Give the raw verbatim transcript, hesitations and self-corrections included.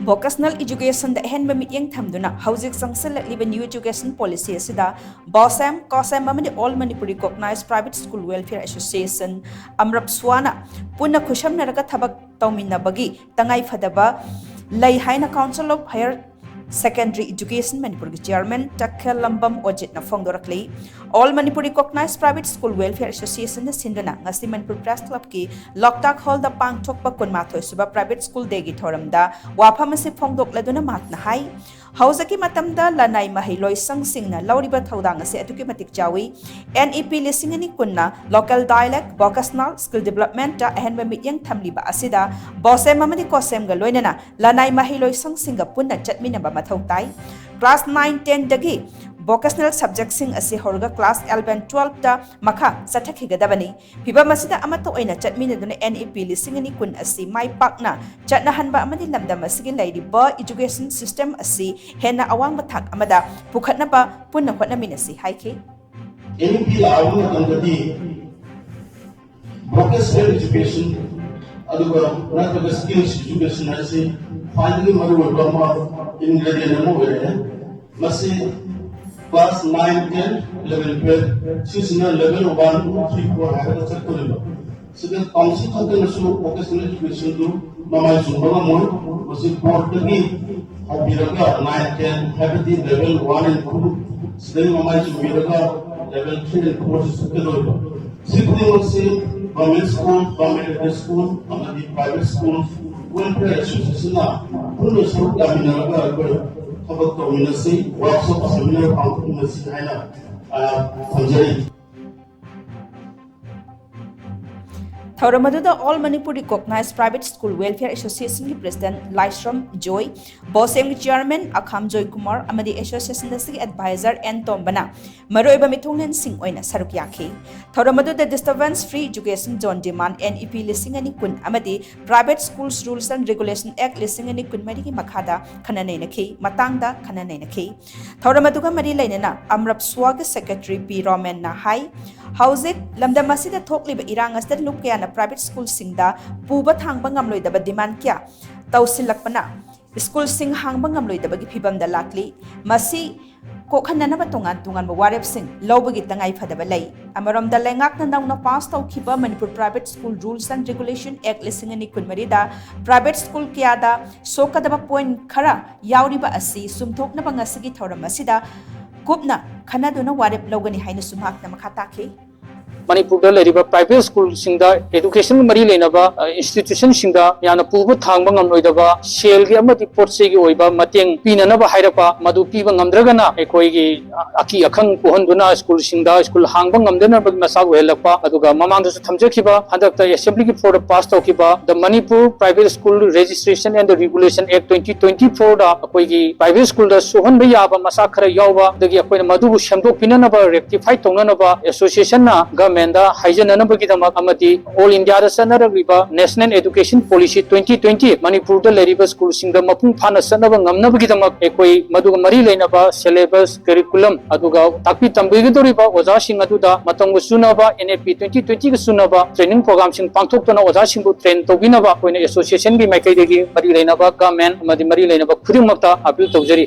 Vocational educationꯗ ꯑꯍꯦꯟꯕ ꯃꯤꯠꯌꯦꯡ ꯊꯝꯗꯨꯅ ꯍꯧꯖꯤꯛ ꯆꯪꯁꯤꯜꯂꯛꯂꯤꯕ New Education Policy ꯑꯁꯤꯗ BOSEM, COSEM ꯑꯃꯗꯤ All Manipur Recognized Private School Welfare Association, AMRAPSWAꯅ ꯄꯨꯟꯅ ꯈꯨꯠꯁꯝꯅꯔꯒ ꯊꯕꯛ ꯇꯧꯃꯤꯟꯅꯕꯒꯤ ꯇꯉꯥꯏ ꯐꯗꯕ ꯂꯩ ꯍꯥꯏꯅ Council of Higher Secondary Education ꯃꯅꯤꯄꯨꯔꯒꯤ chairman ꯇꯈꯦꯜꯂꯝꯕꯝ ꯑꯣꯖꯤꯠꯅ ꯐꯣꯡꯗꯣꯔꯛꯂꯤ꯫ All Manipur Recognized Private School Welfare Associationꯅ ꯁꯤꯟꯗꯨꯅ ꯉꯁꯤ ꯃꯅꯤꯄꯨꯔ Press Clubꯀꯤ ꯂꯣꯛꯇꯥꯛ Hallꯗ ꯄꯥꯡꯊꯣꯛꯄ ꯀꯨꯟꯃꯥꯊꯣꯏ ꯁꯨꯕ Private School Dayꯒꯤ ꯊꯧꯔꯝꯗ ꯋꯥꯐꯝ ꯑꯁꯤ ꯐꯣꯡꯗꯣꯛꯂꯗꯨꯅ ꯃꯍꯥꯛꯅ ꯍꯥꯏ, ꯍꯧꯖꯤꯛꯀꯤ ꯃꯇꯝꯗ ꯂꯅꯥꯏ ꯃꯍꯩ ꯂꯣꯏꯁꯪꯁꯤꯡꯅ ꯂꯧꯔꯤꯕ ꯊꯧꯗꯥꯡ ꯑꯁꯤ ꯑꯗꯨꯛꯀꯤ ꯃꯇꯤꯛ ꯆꯥꯎꯏ꯫ NEP ꯂꯤꯁꯤꯡ ꯑꯅꯤ ꯀꯨꯟꯅ local dialect, vocational skill developmentꯇ ꯑꯍꯦꯟꯕ ꯃꯤꯠꯌꯦꯡ ꯊꯝꯂꯤꯕ ꯑꯁꯤꯗ BOSEM ꯑꯃꯗꯤ COSEMꯒ ꯂꯣꯏꯅꯅ ꯂꯅꯥꯏ ꯃꯍꯩ ꯂꯣꯏꯁꯪꯁꯤꯡꯒ ꯄꯨꯟꯅ ꯆꯠꯃꯤꯟꯅꯕ ꯃꯊꯧ ꯇꯥꯏ꯫ Class nine, tenꯗꯒꯤ vocational subjectꯁꯤꯡ ꯑꯁꯤ ꯍꯧꯔꯒ class eleven, twelveꯇ ꯃꯈꯥ ꯆꯠꯊꯈꯤꯒꯗꯕꯅꯤ꯫ ꯐꯤꯚꯝ ꯑꯁꯤꯗ ꯑꯃꯠꯇ ꯑꯣꯏꯅ ꯆꯠꯃꯤꯟꯅꯗꯨꯅ NEP ꯂꯤꯁꯤꯡ ꯑꯅꯤ ꯀꯨꯟ ꯑꯁꯤ ꯃꯥꯏ ꯄꯥꯛꯅ ꯆꯠꯅꯍꯟꯕ ꯑꯃꯗꯤ ꯂꯝꯗꯝ ꯑꯁꯤꯒꯤ ꯂꯩꯔꯤꯕ education system ꯑꯁꯤ ꯍꯦꯟꯅ ꯑꯋꯥꯡꯕ ꯊꯥꯛ ꯑꯃꯗ ꯄꯨꯈꯠꯅꯕ ꯄꯨꯟꯅ ꯍꯣꯠꯅꯃꯤꯟꯅꯁꯤ ꯍꯥꯏꯈꯤ꯫ NEP ꯂꯥꯛꯑꯕ ꯃꯇꯝꯗꯗꯤ vocational education ꯑꯗꯨꯒ ꯅꯠꯇ꯭ꯔꯒ skills education ꯍꯥꯏꯁꯤ ꯈ꯭ꯋꯥꯏꯗꯒꯤ ꯃꯔꯨꯑꯣꯏꯕ ꯑꯃ ingredient ꯑꯃ ꯑꯣꯏꯔꯦ꯫ ꯃꯁꯤ class nine, ten, eleven, twelve ꯁꯤꯁꯤꯅ level one, two, three, four ꯍꯥꯏꯔꯒ ꯆꯠꯇꯣꯔꯤꯕ꯫ ꯁꯤꯗ council ꯈꯛꯇꯅꯁꯨ vocational educationꯗꯨ ꯃꯃꯥꯏ ꯆꯨꯝꯕ ꯉꯝꯃꯣꯏ꯫ ꯃꯁꯤ boardꯗꯒꯤ ꯍꯧꯕꯤꯔꯒ nine, ten ꯍꯥꯏꯕꯗꯤ level one and two ꯁꯤꯗꯒꯤ ꯃꯃꯥꯏ ꯆꯨꯝꯕꯤꯔꯒ level three and four ꯁꯤ ꯆꯠꯀꯗꯧꯔꯤꯕ꯫ ꯁꯤ ꯈꯨꯗꯤꯡꯃꯛꯁꯤ government school, government aided school ꯑꯃꯗꯤ private school welfare associationꯅ ꯄꯨꯟꯅ ꯁꯔꯨꯛ ꯌꯥꯃꯤꯟꯅꯔꯒ ꯑꯩꯈꯣꯏ ꯊꯕꯛ ꯇꯧꯃꯤꯟꯅꯁꯤ, workshop seminar ꯄꯥꯡꯊꯣꯛꯃꯤꯟꯅꯁꯤ ꯍꯥꯏꯅ ꯊꯝꯖꯔꯤ꯫ ꯊꯧꯔꯝ ꯑꯗꯨꯗ All Manipur Recognized Private School Welfare Associationꯒꯤ President ꯂꯥꯏꯁ꯭ꯔꯝ ꯖꯣꯏ, BOSEMꯒꯤ Chairman ꯑꯈꯥꯝ ꯖꯣꯏ ꯀꯨꯃꯥꯔ ꯑꯃꯗꯤ association ꯑꯁꯤꯒꯤ advisor ꯑꯦꯟ ꯇꯣꯝꯕꯅ ꯃꯔꯨꯑꯣꯏꯕ ꯃꯤꯊꯨꯡꯂꯦꯟꯁꯤꯡ ꯑꯣꯏꯅ ꯁꯔꯨꯛ ꯌꯥꯈꯤ꯫ ꯊꯧꯔꯝ ꯑꯗꯨꯗ Disturbance Free Education Zone Demand, NEP ꯂꯤꯁꯤꯡ ꯑꯅꯤ ꯀꯨꯟ ꯑꯃꯗꯤ Private Schools Rules and Regulation Act ꯂꯤꯁꯤꯡ ꯑꯅꯤ ꯀꯨꯟꯃꯔꯤꯒꯤ ꯃꯈꯥꯗ ꯈꯟꯅ ꯅꯩꯅꯈꯤ, ꯃꯇꯥꯡꯗ ꯈꯟꯅ ꯅꯩꯅꯈꯤ꯫ ꯊꯧꯔꯝ ꯑꯗꯨꯒ ꯃꯔꯤ ꯂꯩꯅꯅ AMRAPSWAꯒꯤ Secretary ꯄꯤ ꯔꯣꯃꯦꯟꯅ ꯍꯥꯏ, ꯍꯧꯖꯤꯛ ꯂꯝꯗꯝ ꯑꯁꯤꯗ ꯊꯣꯛꯂꯤꯕ ꯏꯔꯥꯡ ꯑꯁꯤꯗ ꯂꯨꯞ ꯀꯌꯥꯅ ꯄ꯭ꯔꯥꯏꯚꯦꯠ ꯁ꯭ꯀꯨꯜꯁꯤꯡꯗ ꯄꯨꯕ ꯊꯥꯡꯕ ꯉꯝꯂꯣꯏꯗꯕ ꯗꯤꯃꯥꯟ ꯀꯌꯥ ꯇꯧꯁꯤꯜꯂꯛꯄꯅ ꯁ꯭ꯀꯨꯜꯁꯤꯡ ꯍꯥꯡꯕ ꯉꯝꯂꯣꯏꯗꯕꯒꯤ ꯐꯤꯕꯝꯗ ꯂꯥꯛꯂꯤ꯫ ꯃꯁꯤ ꯀꯣꯛꯍꯟꯅꯅꯕ ꯇꯣꯉꯥꯟ ꯇꯣꯉꯥꯟꯕ ꯋꯥꯔꯦꯞꯁꯤꯡ ꯂꯧꯕꯒꯤ ꯇꯉꯥꯏ ꯐꯗꯕ ꯂꯩ꯫ ꯑꯃꯔꯣꯝꯗ, ꯂꯩꯉꯥꯛꯅ ꯅꯧꯅ ꯄꯥꯁ ꯇꯧꯈꯤꯕ Manipur Private School Rules and Regulation Act ꯂꯤꯁꯤꯡ ꯑꯅꯤ ꯀꯨꯟꯃꯔꯤꯗ ꯄ꯭ꯔꯥꯏꯚꯦꯠ ꯁ꯭ꯀꯨꯜ ꯀꯌꯥꯗ ꯁꯣꯛꯀꯗꯕ ꯄꯣꯏꯟ ꯈꯔ ꯌꯥꯎꯔꯤꯕ ꯑꯁꯤ ꯆꯨꯝꯊꯣꯛꯅꯕ ꯉꯁꯤꯒꯤ ꯊꯧꯔꯝ ꯑꯁꯤꯗ ꯀꯨꯞꯅ ꯈꯟꯅꯗꯨꯅ ꯋꯥꯔꯦꯞ ꯂꯧꯒꯅꯤ ꯍꯥꯏꯅꯁꯨ ꯃꯍꯥꯛꯅ ꯃꯈꯥ ꯇꯥꯈꯤ꯫ ꯃꯅꯤꯄꯨꯔꯗ ꯂꯩꯔꯤꯕ ꯄ꯭ꯔꯥꯏꯚꯦꯠ ꯁ꯭ꯀꯨꯜꯁꯤꯡꯗ, ꯑꯦꯗꯨꯀꯦꯁꯟꯒ ꯃꯔꯤ ꯂꯩꯅꯕ, ꯑ, ꯏꯟꯁꯇꯤꯇ꯭ꯌꯨꯁꯟꯁꯤꯡꯗ ꯌꯥꯝꯅ ꯄꯨꯕ ꯊꯥꯡꯕ ꯉꯝꯂꯣꯏꯗꯕ ꯁꯦꯜꯒꯤ ꯑꯃꯗꯤ ꯄꯣꯠ ꯆꯩꯒꯤ ꯑꯣꯏꯕ ꯃꯇꯦꯡ ꯄꯤꯅꯅꯕ ꯍꯥꯏꯔꯛꯄ, ꯃꯗꯨ ꯄꯤꯕ ꯉꯝꯗ꯭ꯔꯒꯅ ꯑꯩꯈꯣꯏꯒꯤ ꯑꯀꯤ ꯑꯈꯪ ꯄꯣꯛꯍꯟꯗꯨꯅ ꯁ꯭ꯀꯨꯜꯁꯤꯡꯗ ꯁ꯭ꯀꯨꯜ ꯍꯥꯡꯕ ꯉꯝꯗꯅꯕꯒꯤ ꯃꯆꯥꯛ ꯑꯣꯏꯍꯜꯂꯛꯄ, ꯑꯗꯨꯒ ꯃꯃꯥꯡꯗꯁꯨ ꯊꯝꯖꯈꯤꯕ ꯍꯟꯗꯛꯇ ꯑꯦꯁꯦꯝꯕ꯭ꯂꯤꯒꯤ ꯐ꯭ꯂꯣꯔꯗ ꯄꯥꯁ ꯇꯧꯈꯤꯕ The Manipur Private School Registration and the Regulation Act twenty twenty-four ꯗ ꯑꯩꯈꯣꯏꯒꯤ ꯄ꯭ꯔꯥꯏꯚꯦꯠ ꯁ꯭ꯀꯨꯜꯗ ꯁꯣꯛꯍꯟꯕ ꯌꯥꯕ ꯃꯆꯥꯛ ꯈꯔ ꯌꯥꯎꯕ, ꯑꯗꯒꯤ ꯑꯩꯈꯣꯏꯅ ꯃꯗꯨꯕꯨ ꯁꯦꯝꯗꯣꯛꯄꯤꯅꯅꯕ, ꯔꯦꯛꯇꯤꯐꯥꯏ ꯇꯧꯅꯅꯕ ꯑꯦꯁꯣꯁꯤꯌꯦꯁꯟꯅ ꯒꯚꯔꯟꯃꯦꯟꯗ ꯍꯥꯏꯖꯅꯅꯕꯒꯤꯗꯃꯛ ꯑꯃꯗꯤ ꯑꯣꯜ ꯏꯟꯗꯤꯌꯥꯗ ꯆꯠꯅꯔꯛꯂꯤꯕ National Education Policy twenty twenty ꯃꯅꯤꯄꯨꯔꯗ ꯂꯩꯔꯤꯕ ꯁ꯭ꯀꯨꯜꯁꯤꯡꯗ ꯃꯄꯨꯡ ꯐꯥꯅ ꯆꯠꯅꯕ ꯉꯝꯅꯕꯒꯤꯗꯃꯛ ꯑꯩꯈꯣꯏ ꯃꯗꯨꯒ ꯃꯔꯤ ꯂꯩꯅꯕ ꯁꯦꯂꯦꯕꯁ, ꯀꯔꯤꯀꯨꯂꯝ, ꯑꯗꯨꯒ ꯇꯥꯛꯄꯤ ꯇꯝꯕꯤꯒꯗꯧꯔꯤꯕ ꯑꯣꯖꯥꯁꯤꯡ ꯑꯗꯨꯗ ꯃꯇꯝꯒ ꯆꯨꯅꯕ, N A P twenty twenty ꯒ ꯆꯨꯅꯕ ꯇ꯭ꯔꯦꯅꯤꯡ ꯄ꯭ꯔꯣꯒ꯭ꯔꯥꯝꯁꯤꯡ ꯄꯥꯡꯊꯣꯛꯇꯨꯅ ꯑꯣꯖꯥꯁꯤꯡꯕꯨ ꯇ꯭ꯔꯦꯟ ꯇꯧꯕꯤꯅꯕ ꯑꯩꯈꯣꯏꯅ ꯑꯦꯁꯣꯁꯤꯌꯦꯁꯟꯒꯤ ꯃꯥꯏꯀꯩꯗꯒꯤ ꯃꯔꯤ ꯂꯩꯅꯕ ꯒꯚꯔꯟꯃꯦꯟ ꯑꯃꯗꯤ ꯃꯔꯤ ꯂꯩꯅꯕ ꯈꯨꯗꯤꯡꯃꯛꯇ ꯑꯄꯤꯜ ꯇꯧꯖꯔꯤ꯫